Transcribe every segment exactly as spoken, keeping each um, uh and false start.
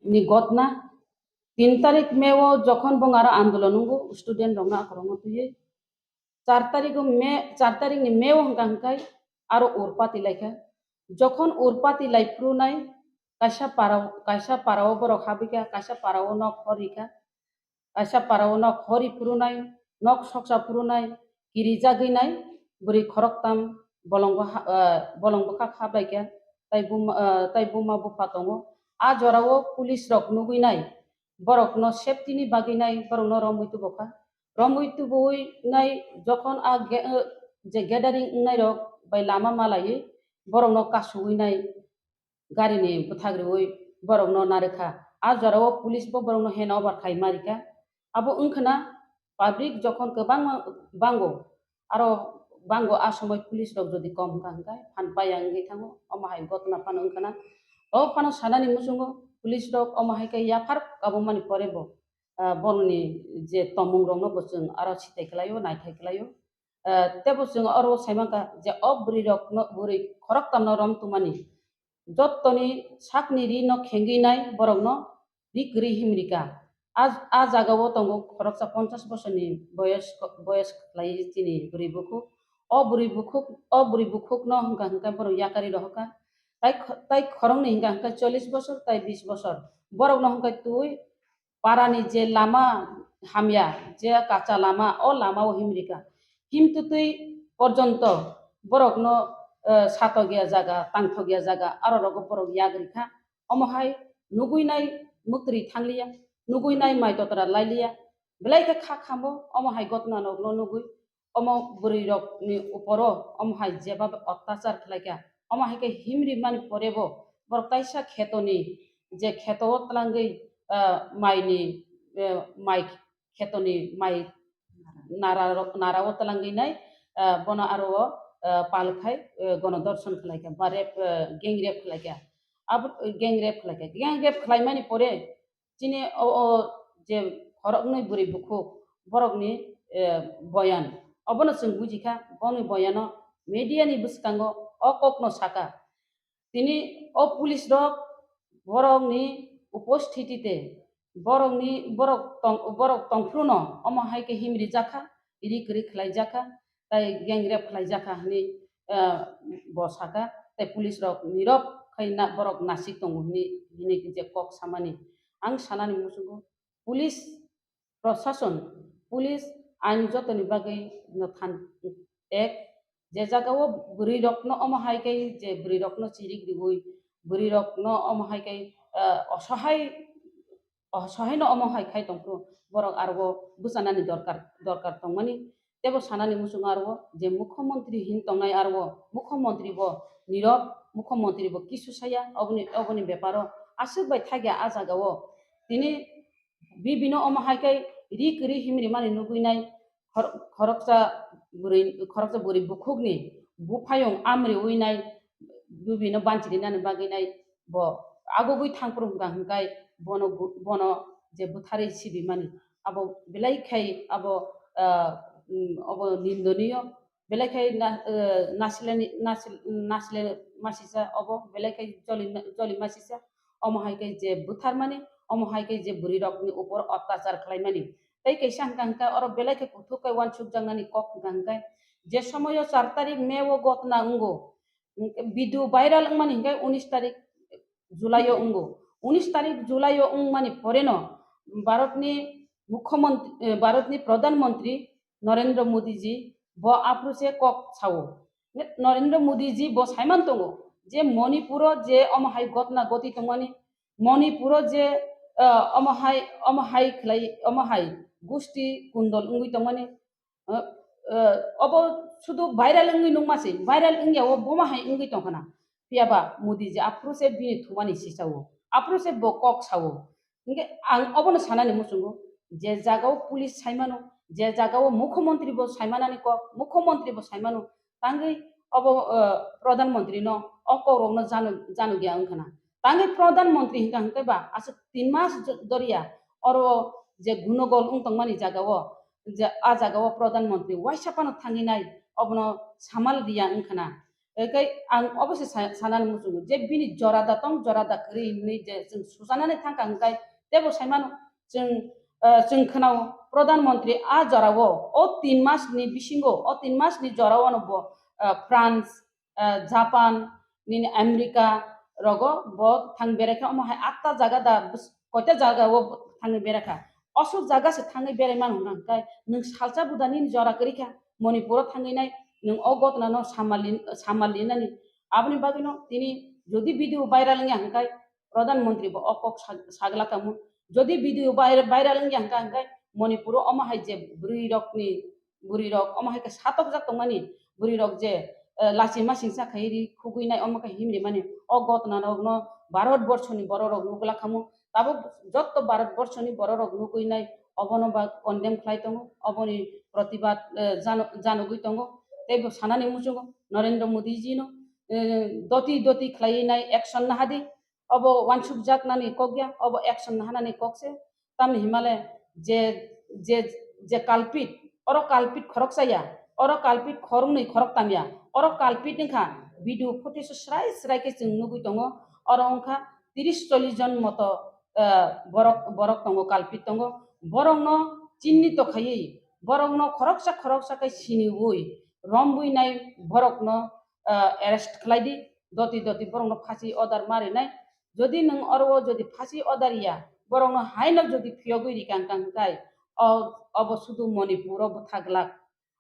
ni gotna. Tin tarik May o jokhon bong aro andolon wngo student rokno akhorokno twiwi, char tarik o May, char tarik ni May o hwnkha hwnkhe aro urpati laikha. Jokhon urpati lai phuru nai kaisa para, kaisa para o borok habwi kha, kaisa para o nok hor rikha. Kaisa para o nok hori phuru nai, nok soksa phuru nai, kirijagwi nai, bwrwi khoroktam bolong bwkha, ah, bolong bwkhak hablai kha, tai buma, ah, tai buma bupha tongo. A jora o police rok nugwi nai, borok no safety ni bagwi nai, borok no romwi tubu kha. Romwi tubuwi nai, jokhon a ge-, eh, je gathering wngnai rok bai lama malaiwi, borok no kasugwi nai, gari ni bwthak riwi borok no narwkha. A jora o police bo borok no hand over khai ma rikha. Abo wngkhana public jokhon kwbangma bango, aro bango a somoi police rok jodi kom wngkha hwnkhe phan paya wngwi thango, omo hai gotna phano wngkhana. O phano sanani muchungo police rok omo hai khe yaphar kabumani pore bo, ah, borokni je tongmung rokno bo chwng aro sitai khlaio, naithai khlaio. Ah, tebo chwng oro sai mankha je o bwrwi rokno, bwrwi khoroktamno rom tongmani, jottoni sakni ri no khengwi nai borokno ri kwrwi himrika. A, a jaga o tongo khoroksa ponchash bosorni boyos, boyos khlai chini bwrwi bukhuk. O bwrwi bukhuk, o bwrwi bukhukno hwnkha hwnkhe borok yakarwi rohorkha. Tai kho-, tai khoroknwi hwnkha hwnkhe chollish bosor, tai bish bosor. Borokno hwnkhe twi parani je lama hamya, je kacha lama, o lama o himrika. Himtwtwi porjonto borokno, eh, satokya jaga, tangthokya jaga, aro rogo borok yagrikha. Omo hai nugwi nai mwtwrwi thangliya, nugwi nai mai totra lailiya, belai khe kha khambo, omo hai gotna rokno nugwi omo bwrwi rokni uporo omo hai jeba ottachar khlaikha, omo hai khe himri mani porebo borok taisa khetoni je kheto o twlangwi, ah, maini, eh, mai khetoni mai nara rok, nara o twlangwi nai, ah, bono aro o, ah, pal khai, eh, gono dorshon khlaikha ba rape, eh, gang rape khlaikha. Abo gang rape khlaikha, gang rape khlaimani pore chini o, o je khoroknwi bwrwi bukhuk borokni, eh, boyan, obono chwng bujikha, boni boyano media ni bwskango o kokno saka. Tini o police rok borokni uposthiti te borokni, borok tong, borok tongphruno omo hai khe himri jakha, ri kwrwi khlai jakha, tai gang rape khlai jakha hwnwi, eh, bo saka, tai police rok nirok khai na, borok nasik tongo hwnwi, hwnwi je kok samani. Ang sanani muchungo police prosason, police ain jotoni bagwi no than ek, je jaga o bwrwi rokno omo hai khe je bwrwi rokno chirik riwi, bwrwi rokno omo hai khe, eh, osohai, osohai no omo hai khai tongphuru borok aro bwchanani dorkar, dorkar tongmani. Tebo sanani muchungo aro je mukhyamantri hin tongnai aro mukhyamantri bo nirok, mukhyamantri bo kisu saya, oboni, oboni beparo aswk bai thakya a jaga o. Tini bibino omo hai khe ri kwrwi himri mani nugwi nai khor-, khoroksa bwrwi, khoroksa bwrwi bukhukni buphayung amriwi nai bibino banchirinani bagwi nai bo agugwi thangphuru hwnkha hwnkhe bono gu-, bono je bwtharwi sibimani abo belai khai abo, ah, mm, abo nindoniyo. Belai khai na, eh, nasilani, nasil-, nasile masisa obo, belai khai joli, joli masisa. Omo hai khai je butharmani, omo hai khai je bwrwi rokni upor ottachar khlaimani. Tei kaisa hwnkha hwnkha oro belai khai kuthuk khai uansuk jaknani kok hwnkha hwnkhe je somoyo char tarik May o gotna wngo, video viral wngmani hwnkhe unis tarik July o wngo. Unis tarik July o wngmani poreno Bharatni Mukhyamantri, eh, Bharatni Pradhan Mantri Narendra Modi ji bo aphuru se kok sao. Ne-, Narendra Modi ji bo saiman tongo je Manipuro je omo hai gotna goti tongmani, Manipuro je, eh, omo hai, omo hai khlai, omo hai gusti kundol wngwi tongmani, eh, eh, obo sudu viral wngwi nungma se, viral wngya o boma hai wngwi tongkhana. Phiya ba Modi ji aphuru se bini thumani sisao, aphuru se bo kok sao. Hinkhe ang obono sanani muchungo, je jagao police saimano, je jagao mukhyamantri bo saimanani kok, mukhyamantri bo saimano, tangwi obo, eh, Pradhan Mantri no o kok rokno janu, janugya wngkhana. Tangwi Pradhan Mantri hinkha hinkhe ba aswk tin mas jo-, doriya oro je gunogol wng tongmani jagao, je a jagao Pradhan Mantri waisa phano thangwi nai obono samal riya wngkhana. Ekai ang obo se sa-, sanani muchungo je bini jora da tong, jora da kwrwi hinwi je chwng suchanani thangkha hwnkhe tebo saimano chwng, eh, chwng khwnao Pradhan Mantri a jorao o tin mas ni bisingo, o tin mas ni jorao no bo, eh, France, eh, Japan, nini America rogo bo thang berai kha, omo hai atta jaga da bus-, koita jaga o thangwi berai kha. Osok jaga se thangwi berai mano hwnka hwnkhe nwng salsa buda nini jora kwrwi kha, Manipur o thangwi nai nwng o gotna no samali, samali nani. Aboni bagwi no tini jodi video viral wngya hwnkhe Pradhan Mantri bo o kok sa-, sagla kamo. Jodi video viral, viral wngya hwnkha hwnkhe Manipur o omo hai je bwrwi rokni bwrwi rok omo hai khe satokjak tongmani, bwrwi rok je, eh, lachi masingcha khai ri khugwi nai omo khe himri mani, o gotna rok no Bharat borso ni borok rok nugwi la khamu, tabuk jotto Bharat borso ni borok rok nugwi nai obono ba condemn khlai tongo, oboni protibad, eh, jano-, janogwi tongo, tei bo sanani muchungo Narendra Modi ji no, eh, doti doti khlai nai action nahadi, obo wansukjak nani kok ya, obo action nahanani kok se. Tamni himale je, je, je culprit, oro culprit khoroksa ya, oro culprit khoroknwi khoroktam ya, oro culprit wngkha video footage o srai srai khe chwng nugwi tongo, oro wngkha tiris chollish jon moto, eh, borok, borok tongo, culprit tongo, borokno chinni to khaiwi, borokno khoroksa khoroksa khe siniwi, romwi nai borokno, eh, arrest khlai di, doti doti borokno phasi order ma rinai, Jodi nwng oro o jodi phasi order ya, borokno haino jodi phiyogwi rikang kang kai, o, obo sudu Manipur o bwtha glak.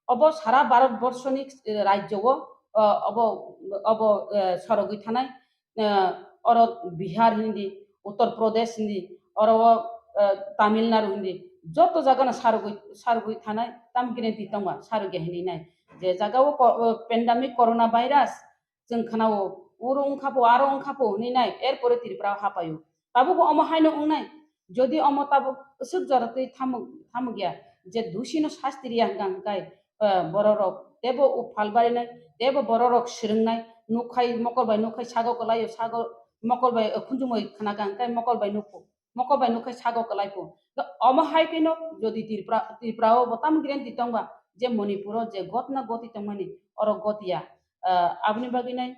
Obo sara Bharat borsoni, eh, rajyo o, o, obo, obo, eh, sorogwi thanai, eh, oro Bihar hindi, Uttar Pradesh hindi, oro o, eh, Tamil Nadu hindi, joto jaga no sarogwi, sarogwi thanai, tam guarantee tongma, sarogya hinwi nai. Je jaga o ko-, o pandemic corona virus, Chwng khwnao, oro wngkha pho, aro wngkha pho hwnwi nai, er pore Tripura o hapaio. Tabukbo omo haino wngnai, jodi omo tabuk swk jora twi thamuk, thamuk ya, je dusino sasti riya hwnkha hwnkhe, eh, bororok teibo uphal barinai, teibo bororok swrwngnai, nukhai mokol bai nukhai sago kwlaio, sago mokol bai, eh, khunjumui khna kha hwnkhe mokol bai nukho. Mokol bai nukhai sago kwlai pho. Omo hai kheno jodi Tripura, Tripura o bo tamo guarantee tongba je Manipur o je gotna goti tongmani oro gotiya. Ah, aboni bagwi nai,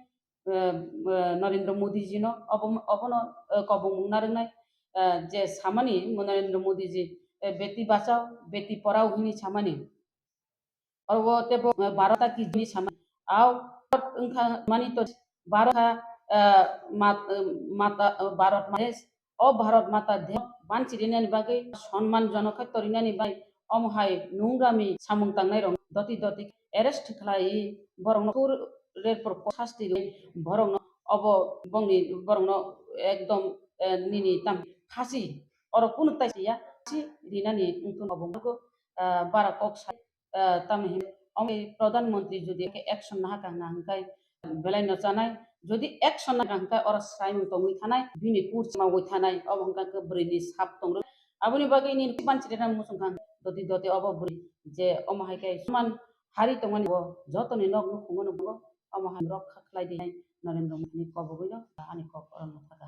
ah, ah, Narendra Modi ji no obo, obono, ah, kobong mung narwknai, ah, je samani Narendra Modi ji, eh, beti bachao, beti porao hini samani. Oro tebo, eh, Bharat ki jini sama. Au, wngkha mani to Bharat, eh, mat-, eh, mata, eh, Bharat madesh. O Bharat mata de banchirinani bagwi, sonman jonok khe torinani bagwi, omo hai nungrami samung tangnai rok doti doti arrest khlai borokno kur report sasti rwi borokno obo bongni borokno ekdom, eh, nini tam phasi oro kunu taisi ya si rinani wngtun obo, eh, bara kok sa ah, tamni hin-, omo Pradhan Mantri jodi khe action naha kang na hwnkhe belai no chanai, jodi action naha hwnkhe oro swraimung tongwi thanai, bini kurchima wi thanai, obo hwnkhe bwrwini sap tongrwi. Aboni bagwi nini banchirina muchung kha doti doti obo bwrwi je omo hai khe suman hari tongmani bo jotoni nok nukhungo nugo omo hai rok kha khlai di Narendra Modi ni kobogwi no ani kok oro no thaka.